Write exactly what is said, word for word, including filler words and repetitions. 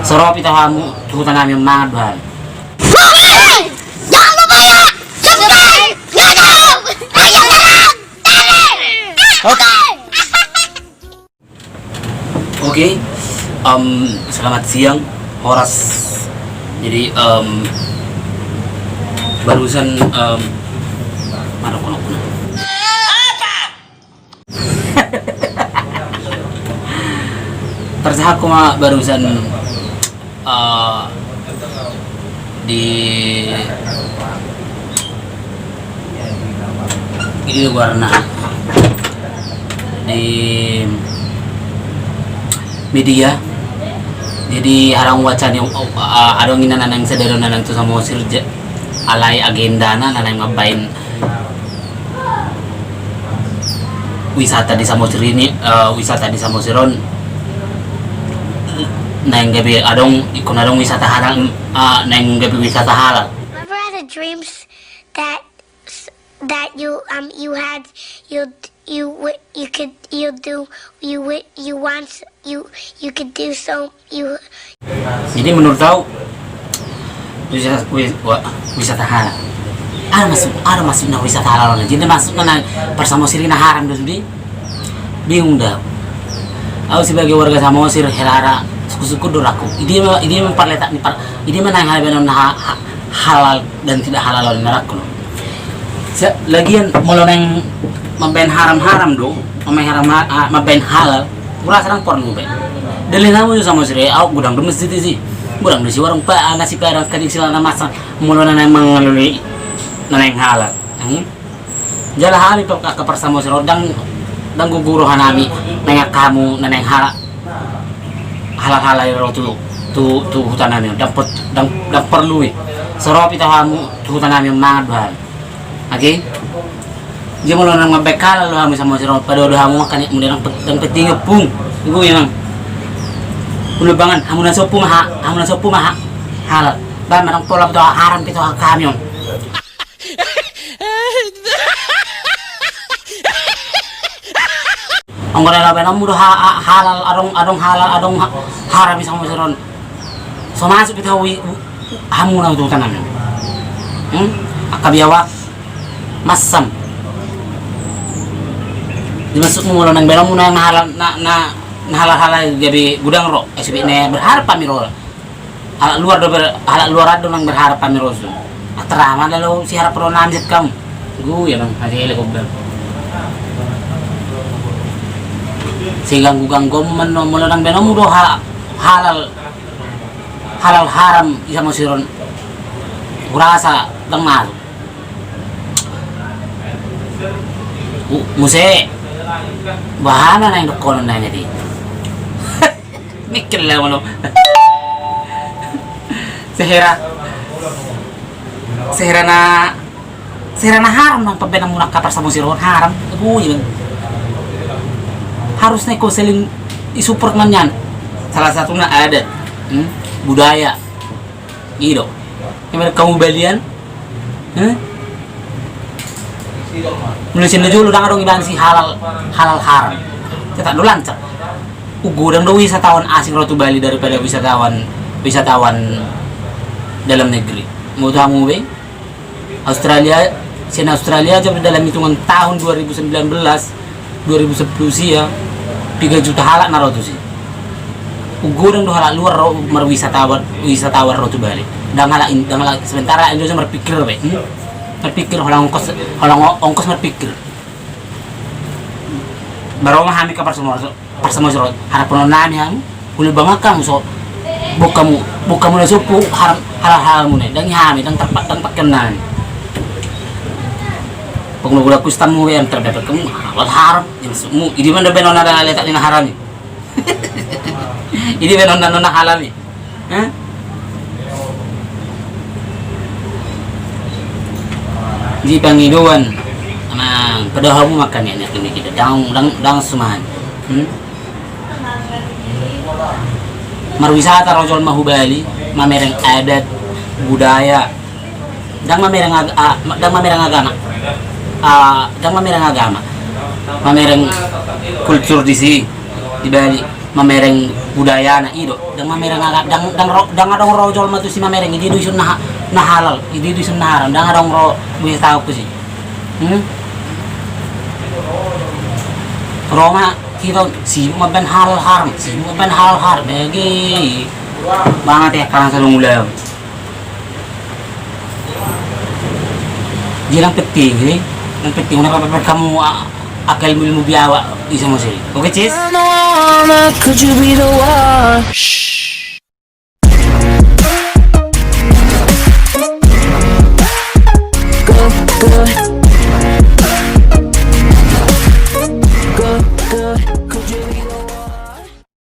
Soropi tu hamu, tu huta nami, mangan do hami. Jangan lupa ya, subscribe YouTube Raja Serang T V. Oke. Oke, em, selamat siang, horas. Jadi, em, barusan, em, mana kono-kono? Tersahat ma barusan, eh, di, di luar na di media. Jadi harang wacana, eh, adong inna na naeng sadari on na naeng tu Samosir, alai agendana na naeng mambaen wisata di Samosir ini, eh, wisata di Samosir on naeng gabe adong, ingkon adong wisata halal, eh, naeng gabe wisata halal. Ever had a dreams that that you um you had you you you could you do you you want you you could do so you. Jadi menurut kau, wis-, wis-, wa-, wisata halal, aha maksud, aha maksudna wisata halal? Jadi maksudna na par Samosir i na haram do sude? Bingung do au. Au sebagai warga Samosir, hela hara suku-suku do rakku. Idia ma, idia ma parletak ni par, idia ma naeng halabenon ha-, ha-, halal dan tidak halal on na rakku. Lagian molo naeng mambaen haram-haram do, mambaen haram, ha-, mambaen halal, hurasa ndang porlu be. Dalil hamu jo Samosir i, au godang do masjid disi, godang do disi warung pa, nasi padang, kading sila na masa, molo na naeng mangalului na naeng halal. Jala hami pe angka par Samosir on ndang, ndang gogo roha nami naeng angka hamu na naeng halal, halal-halal i ro tu, tu, tu huta nami on, ndang porlu i. Soropi tu hamu, tu huta nami on mangan do hami. Oke? Jadi molo naeng mambaen halal do hamu Samosir on, padodo hamu angka anak muda, ndang pe-, ndang penting ompung. Igo memang. Ulu bangan, hamu na sompu ma ha-, hamu na sompu ma ha-, halal. Ba memang pola pe tu haram pe tu angka hami on. Anggo na labenonmu do ha-, ha-, halal, adong, adong halal, adong ha-, haram i Samosir on. So masuk pe tu hamu i, hamu na tu huta nami. Hmm? Angka biawak. Masam. Di maksudmu molo naeng baenonmu na halal, na, na, na halal-halal gabe godang ro, eh, sude na berharap hami ro. Halak luar do ber-, halak luar do naeng berharap hami ro tu. Atrama lalu si harap ro nami sian hamu. Gue ya bang, aja ele kobel. Si ganggu-ganggu mano molo naeng baenonmu do ha-, halal, halal haram i Samosir on. Hurasa ndang masuk. Muse bahana naeng dohonon na jadi. Mikir lah molo. Sehera. Sehera na, sehera na haram nang pembenang munak kapar Samosir on haram. Gue harus neko saling i support manyan. Salah satuna adat, hmm, budaya. Ido. Yang mereka kamu balian. Hah? Mulai sian na jolo ndang adong ibaen si halal, halal haram. Cetak do lancar. Ugodang do wisatawan asing ro tu Bali daripada wisatawan, wisatawan dalam negeri. Mau tahu be? Australia, sian Australia aja dalam hitungan tahun dua ribu sembilan belas, dua ribu sepuluh sia, tiga juta halak na ro tusi. Ugodang do halak luar ro marwisatawan, wisatawan ro tu Bali. Ndang halak in-, ndang halak sementara Indonesia marpikir be. Hmm? Marpikir holan ongkos, holan o-, ongkos marpikir. Baru ma hami kapar Samosir on. Pas sama siro harapan nami hamu, hula bangak hamu so, bok hamu, bok hamu na sompu haram, halal-halal muna, ndang i hami, ndang tarpa-, ndang pakken nami. Pokokna gula kustam mu yang terdapat kamu halal haram, yang semu, idi mana benon ada letak di na haram i. Idi benon dan nona halal i. Hah? Di pangidoan, amang, padao hamu ma angka niat-niat ni kita, ndang, ndang, ndang suman. Hmm? Marwisata ro jolma hu Bali, mamereng adat, budaya. Ndang mamereng ag-, a, ndang mamereng agama. A, ndang mamereng agama. Mamereng kultur disi, di Bali. Mamereng budayana i do. Ndang mamereng aga, ndang, ndang ro, ndang adong ro jolma tusi mamereng, i dia do ison na ha-, na halal, i dia do ison na haram, ndang adong ro. Boi tahu ku si. Hmm? Ro ma hita sibuk mambaen halal haram, sibuk mambaen halal haram. Bege. Banget ya, karang salung ulam. Jadi yang penting ini, yang penting unang paper kamu, a-, akal ilmu biawak di sama sini. Oke, Cis? Could you be the one?